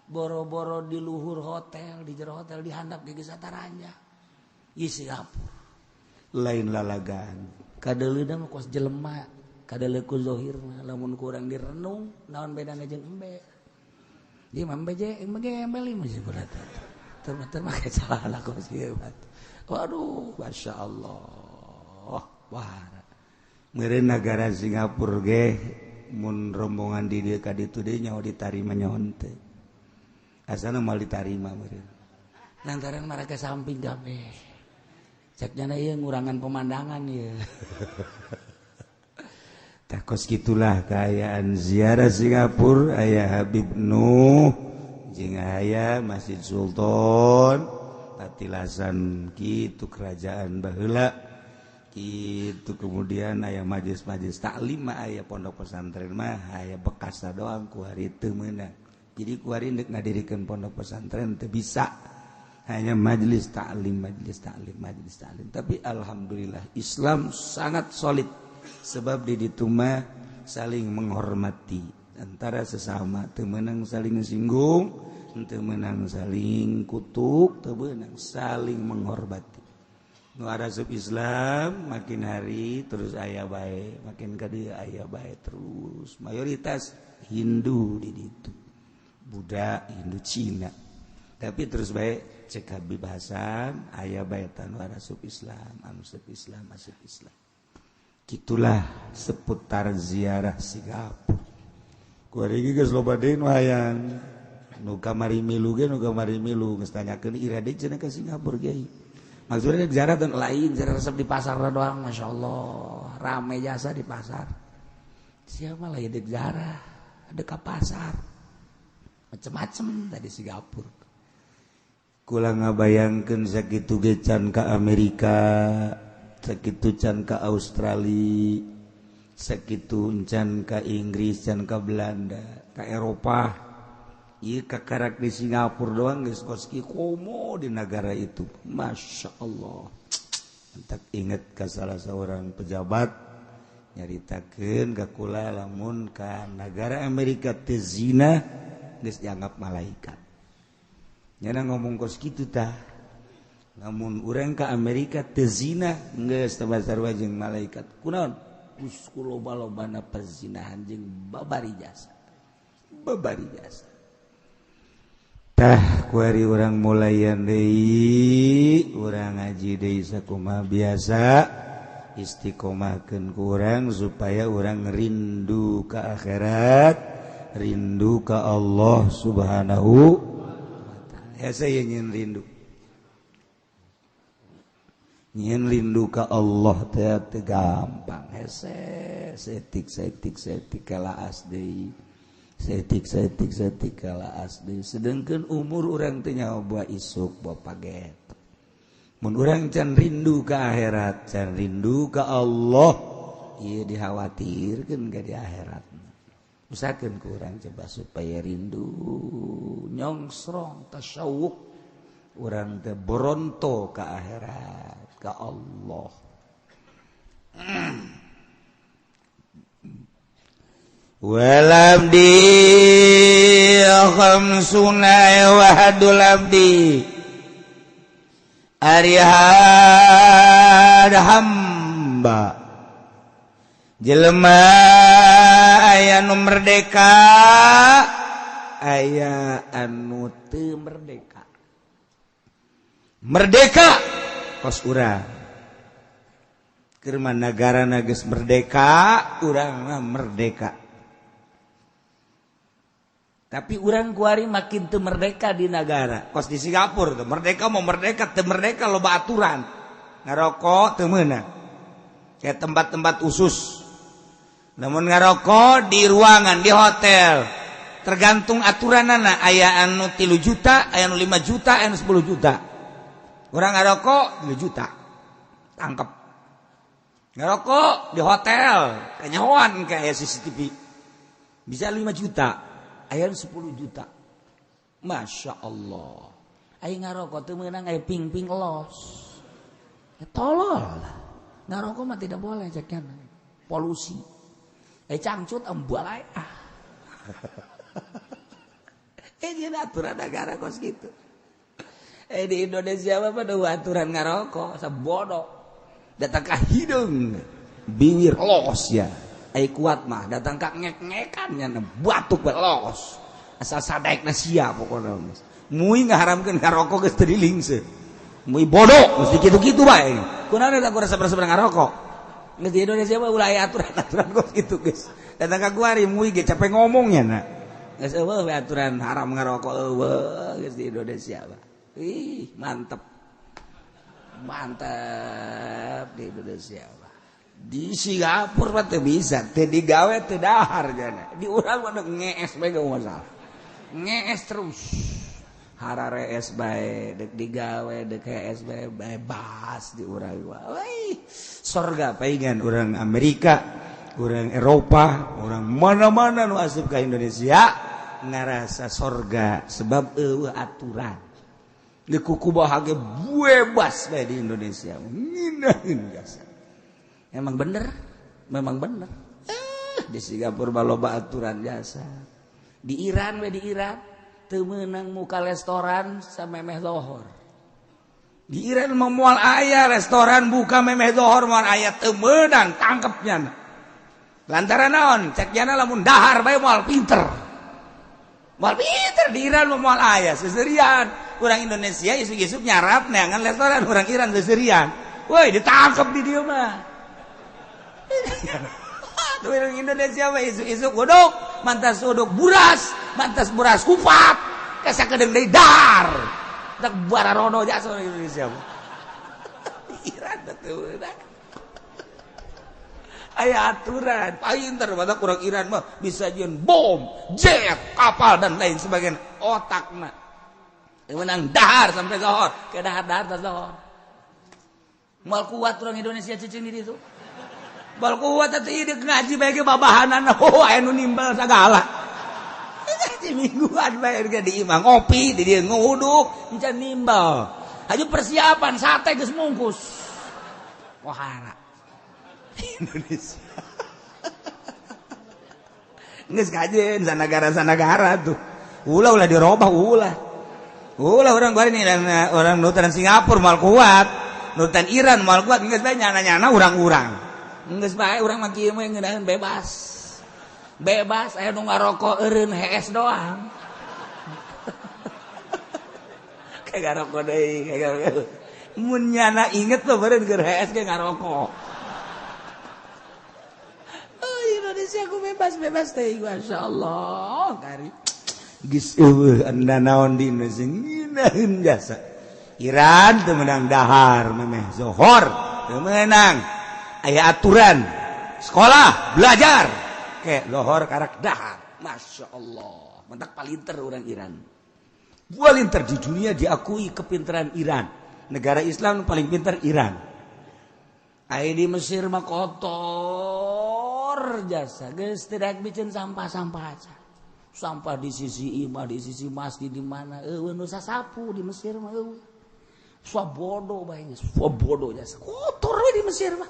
Boro-boro di luhur hotel, di jero hotel dihandap ge geus sataranjang. Ieu Singapura. Lain lalagan. Kadeuleuna mah kos jelema, kadeuleu ku zahir mah lamun kurang direnung naon bedana jeung embe. Ieu mah embe je, embe ge embe lima sih berat. Terus make salah kos ieu. Waduh, masyaallah. Wah, meureun nagara Singapura ge mun rombongan di dieu ka ditu deui nyaho ditarima nyaho henteu. Asana moal ditarima meureun. Lantaran mereka samping kabeh. Cek nyana ieu ngurangan pemandangan ieu. Tah kos kitulah kaayaan ziarah Singapura aya Habib Nuh jeung aya Masjid Sultan patilasan kitu kerajaan baheula. Itu kemudian aya majelis-majelis taklim mah aya pondok pesantren mah aya bekasna doang ku hari teu meunang Jadi kuari ndek ngadirikeun pondok pesantren teu bisa, hanya majelis taklim, majelis taklim, majelis taklim. Tapi alhamdulillah Islam sangat solid, sebab di ditu mah saling menghormati antara sesama, teu meunang saling singgung, teu meunang saling kutuk, teu meunang, saling menghormati. Nu asup Islam makin hari terus aya bae, makin ka dieu aya bae terus. Mayoritas Hindu di ditu, Buddha, Hindu, Cina. Tapi terus bae cek Habib Hasan aya bae nu asup Islam, anu asup Islam, asup Islam. Gitulah seputar ziarah Singapura. Kuari geus loba deui nu hayang, nu kamari milu ge, nu kamari milu geus tanyakeun, "Ira deui cenah ka Singapura, Kiai?" Maksudnya ziarah dan lain, ziarah resep di pasar doang, masya Allah, rame jasa di pasar. Siapa lah ya dek ziarah, ada ke pasar, macem-macem tadi Singapura. Kula ngabayangkeun sakitu ge can ka Amerika, sakitu can ka Australia, sakitu can ka Inggris, can ka Belanda, ka Eropa. Ieu kakarak di Singapura doang geus kos komo di negara itu. Masya Allah. Entak inget ke salah seorang pejabat nyaritakeun ka kula, lamun ka negara Amerika teu zina geus dianggap malaikat. Nyana ngomong kos kitu tah. Lamun urang ka Amerika teu zina geus teu sarua jeung malaikat. Kunaon? Geus ku loba-lobana perzinahan jeung babari jasa. Babari jasa. Tah kuari urang mulayan deui, urang ngaji deui sakumaha biasa, istiqomahkeun ku urang supaya urang rindu ka akhirat, rindu ka Allah Subhanahu wa ta'ala. Ya saya ingin rindu. Nyin rindu ka Allah teh teu gampang, hese setik setik setik kalaas deui. Setik setik setik kalaas deui. Sedangkan umur urang teh nyaho buah isuk buah paget. Mun urang can rindu ka akhirat, can rindu ka Allah, ieu dikhawatirkeun ka di akhirat. Usahakeun ku urang coba supaya rindu, nyongsrong, tasyawuk, urang teh boronto ka akhirat, ka Allah. Walam di khamsuna wahadul abdi ari hamba jelema aya nu merdeka, aya anu teu merdeka. Merdeka kos urang keur mah nagarana geus merdeka, urang mah merdeka. Tapi urang kuari makin teu merdeka di negara. Kos di Singapura tuh merdeka mau merdeka teu merdeka loba aturan. Ngarokok teu meunang. Kayak tempat-tempat khusus. Namun ngarokok di ruangan di hotel tergantung aturanana, aya anu 3 juta, aya anu 5 juta, aya anu 10 juta. Urang ngarokok 3 juta. Tangkep. Ngarokok di hotel, kanyahoan kayak CCTV. Bisa 5 juta. Aya 10 juta. Masya Allah. Ayo ngarokok teu meunang, aya ping-ping los. Ya tolol lah. Ngarokok mah tidak boleh cekan. Polusi. Cangcut embalai ah. Dia aturan negara kos gitu. Di Indonesia mah pada aturan ngarokok sebodoh. Datang ke hidung, bibir los ya. Kuat mah datang ka ngek-ngekannya batuk los. Asal sadaekna sia pokona. Mui ngaharamkeun ngarokok geus teu dilingse. Mui bodoh mesti kitu-kitu bae. Kunaon eta ku resep-resep ngarokok. Geus di Indonesia mah ulah aya aturan-aturan kos kitu geus. Datang ka kuari mui ge capek ngomongnya na. Geus eueuh we aturan haram ngarokok eueuh geus di Indonesia mah. Ih, mantep. Mantep di Indonesia mah. Di Singapura mah teu bisa, teu digawe teu dahar jana. Di urang mah ngees bae gak masalah. Ngees terus. Hararees bae, dek digawe, dek hees bae bebas di urang mah. Wih, sorga paingan urang Amerika, urang Eropa, urang mana-mana nu asup ka Indonesia, ngarasa sorga sebab eueuh aturan. Di kuku bahagia bebas bae di Indonesia. Nginahin jasa. Emang bener, memang bener. Di Singapura loba aturan jasa. Di Iran we di Iran teu meunang muka restoran samemeh lohor. Di Iran mah moal aya restoran buka memeh lohor moal aya teu meunang tangkepnya. Lantaran naon? Cek jana lamun dahar bae moal pinter. Moal pinter di Iran mah moal aya seserian. Urang Indonesia isuk-isuk nyarap neangan restoran urang Iran seserian. Woi ditangkep di dieu mah. Orang Indonesia mah isuk-isuk godok, mantas godok buras, mantas buras kupat, kasakedeung deui dahar. Tak bararono jasa orang Indonesia mah. Iran teu meunang. Aya aturan, pinter badak urang Iran mah bisa jieun bom, jet, kapal dan lain sebagainya. Otakna menang dahar sampai zohor, ke dahar-dahar tas zohor. Moal kuat orang Indonesia cicing di ditu. Moal kuat atuh ieu ngaji bae ge babahanan, oh aya nu nimbal sagala. Ngaji mingguan bae ge di imah ngopi, di dieu nguduk, encan nimbal. Haju persiapan sate geus mungkus. Wahara. Indonesia. Geus kajen sanagara-sanagara tuh. Ulah ulah dirobah ulah. Ulah orang bari nih orang nurutan Singapura moal kuat, nurutan Iran moal kuat, geus bae nyana-nyana urang-urang. Geus bae urang mah kieu mah ngeunaheun bebas. Bebas aya nu ngarokok eureun hees doang. Kayak ngarokok deui, kayak mun nyana inget tuh beureun keur hees ge ngarokok. Oh, Indonesia ku bebas-bebas teh masyaallah kari. Geus eueuh anda naon di Indonesia ngeunaheun jasa. Iran teu meunang dahar memeh zohor teu meunang. Aya aturan sekolah belajar ke lohor karak dahar. Masya Allah mentak palinter orang Iran. Palinter di dunia diakui kepintaran Iran. Negara Islam paling pintar Iran. Aya di Mesir mah kotor jasa geus tidak bikin sampah-sampah aja. Sampah di sisi imah, di sisi masjid di mana eueuh nu sasapu di Mesir mah eueuh. Sabodo bae geus, sabodo jasa. Kotor we di Mesir mah.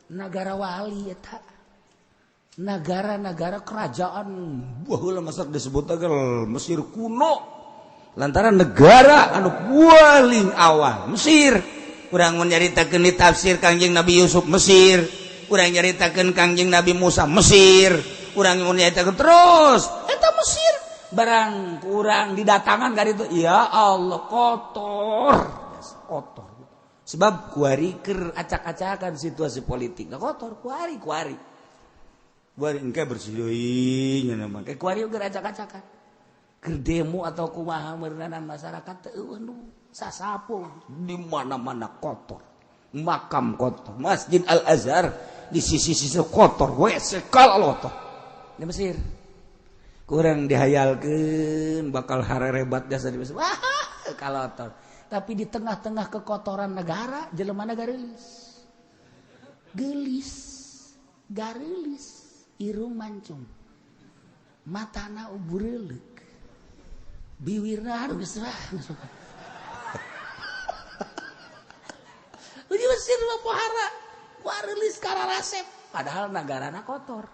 Nagara wali eta. Nagara-nagara kerajaan baheula masak disebut teh Mesir kuno. Lantaran negara anu paling awal Mesir. Urang mun nyaritakeun di tafsir Kangjeng Nabi Yusuf Mesir, urang nyaritakeun Kangjeng Nabi Musa Mesir, urang mun nyaritakeun terus eta Mesir. Barang kurang didatangan ka ditu, ya Allah kotor, kotor. Sebab kuari keur acak-acakan situasi politik. Nah, kotor kuari kuari. Kuari engke bersih deui nya mah. Kuari keur acak-acakan. Keur demo atau kumaha meureunan masyarakat teu eueuh nu sasapu di mana-mana kotor. Makam kotor, Masjid Al-Azhar di sisi-sisi kotor, WC kalotor. Di Mesir. Kurang dihayalkeun bakal harerebat jasa di Mesir. Wah, kalotor. Tapi di tengah-tengah kekotoran negara, jelemana garelis. Gelis, garelis, irung mancung. Matana ubureuleuk. Biwirna aduh geus wah. Di Mesir mah pohara, garelis kararasep, padahal nagarana kotor.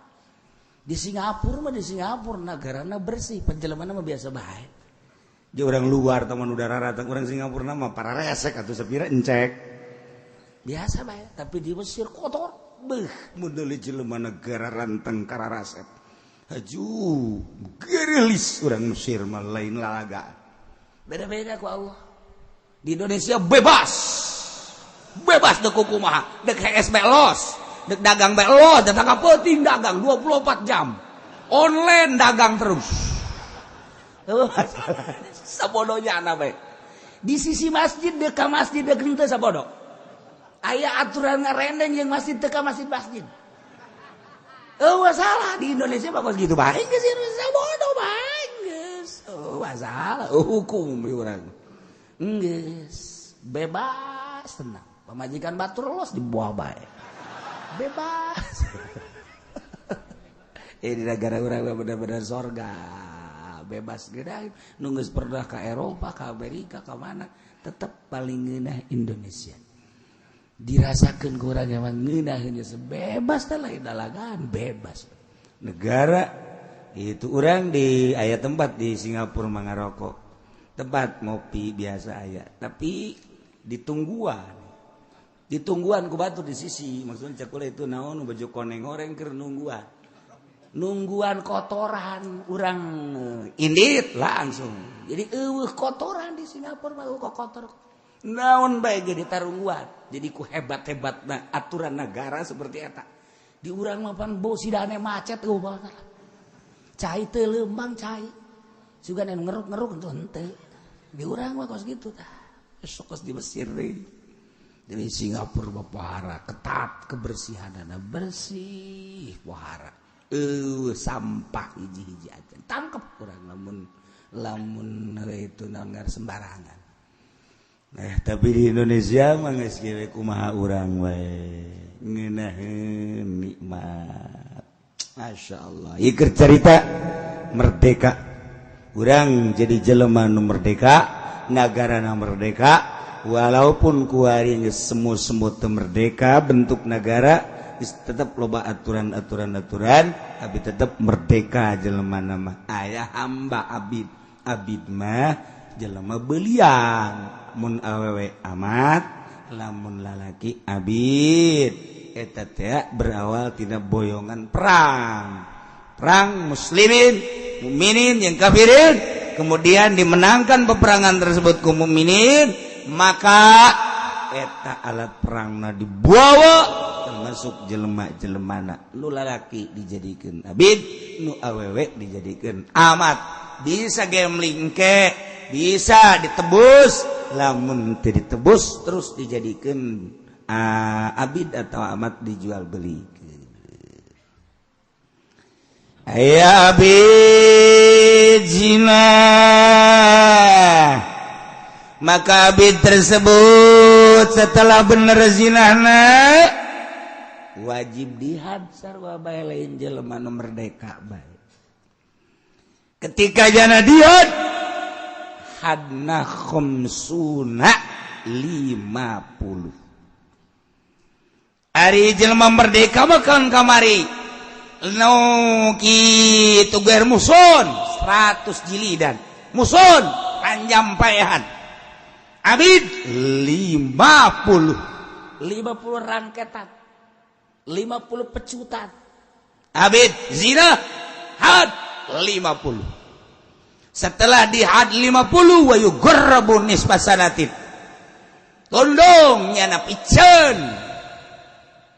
Di Singapura mah di Singapura nagarana bersih, penjelemana mah biasa bae. Di orang luar teman udara ratang orang Singapura mah para resek atau sepira encek. Biasa bae, tapi di Mesir kotor. Beuh, mun deui jelema negara ranteng kararasep. Haju, gerilis orang Mesir mah lain lalaga. Beda-beda ku Allah. Di Indonesia bebas. Bebas dek kumaha, dek HS los, dek dagang los, datang ka peuting dagang 24 jam. Online dagang terus. Sabodonya anak bae. Di sisi masjid dek ka masjid dek henteu sabodo. Aya aturan ngarendeng yang masjid teu ka masjid-masjid. Eueuh salah di Indonesia mah kos kitu bae geus Indonesia bodo bae geus. Eueuh salah hukum urang. Geus bebas tenang. Pamajikan batur los di buah bae. Bebas. Di negara urang bener-bener sorga. bebas geura nu geus pernah ka Eropa ka Amerika ka mana tetep paling ngeunah Indonesia dirasakeun ku urang emang ngeunaheun bebas teh lain dalagan bebas negara itu urang di aya tempat di Singapura mangarokok tempat ngopi biasa aya tapi ditungguan ditungguan ku batur di sisi maksudnya cakula itu naon baju koneng goreng keur nungguan nungguan kotoran urang indit langsung jadi eueuh kotoran di Singapura mah kok kotor naon bae ge ditarungguan jadi ku hebat-hebatna aturan negara seperti eta di urang mah pan bosidane macet eueuh banget cai teu leumbang cai sugan anu ngeruk-ngeruk henteu di urang mah kos kitu tah sok kos di Mesir deui. Jadi Singapura mah pohara ketat kebersihanana bersih pohara sampah hiji-hiji aja tangkep kurang lamun lamun itu nanggar sembarangan. Tapi di Indonesia mah geus kieu kumaha urang wae ngeunaheun nikmat. Masya Allah. Ieu keur carita merdeka. Urang jadi jelema nu merdeka, nagarana merdeka, walaupun kuari geus semu-semu teu merdeka bentuk negara tetap loba aturan-aturan aturan tapi tetap merdeka jelema nama aya hamba abid abid mah jelema belian mun awewe amat lamun lalaki abid eta teh berawal tina boyongan perang perang muslimin mukminin yang kafirin kemudian dimenangkan peperangan tersebut ku mukminin maka eta alat perangna dibawa termasuk jelema-jelemana nu lalaki dijadikan abid nu awewe dijadikan amat bisa gambling ke bisa ditebus lamun teu ditebus terus dijadikan abid atau amat dijual beli. Aya abid zina maka abid tersebut setelah bener zinahna wajib dihad sarua bae lain jelema nu merdeka bae. Ketika jana dihad hadna khamsuna 50. Ari jelema merdeka mah kan kamari no kitu ger muson 100 jilidan muson panjang paehan abid 50 50 rangketan 50 pecutan abid zina had 50 setelah di had 50 wa yugarrabu nisfa sanatin tondong nyana piceun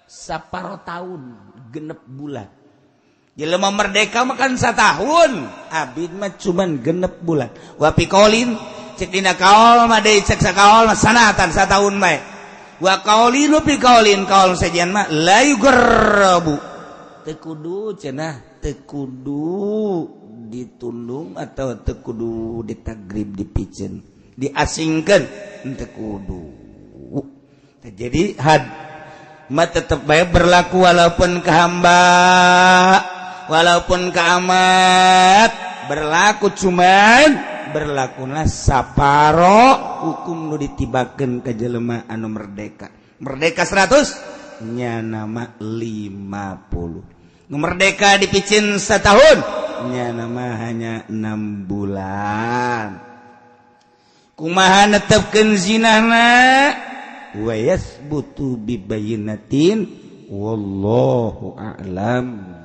saparo tahun genep bulan. Jelema merdeka makan satahun abid mah cuman genep bulan wa piqaulin cek dina kaol mah deui cek sakaol mah sanatan satahun bae wa qaulinu fi qaulin kaul sejen mah la yugarrabu teu kudu cenah teu kudu ditundung atau teu kudu ditagrib dipiceun diasingkeun teu kudu. Jadi had mah tetep bae berlaku walaupun ke hamba walaupun ke amat berlaku cuman berlakulah saparo hukum nu ditibakeun ke jelema anu merdeka merdeka 100 nya nama 50 nu merdeka dipicin setahun nya nama hanya 6 bulan. Kumaha netepkeun zinahna wa yasbutu bibayinatin wallahu a'lam.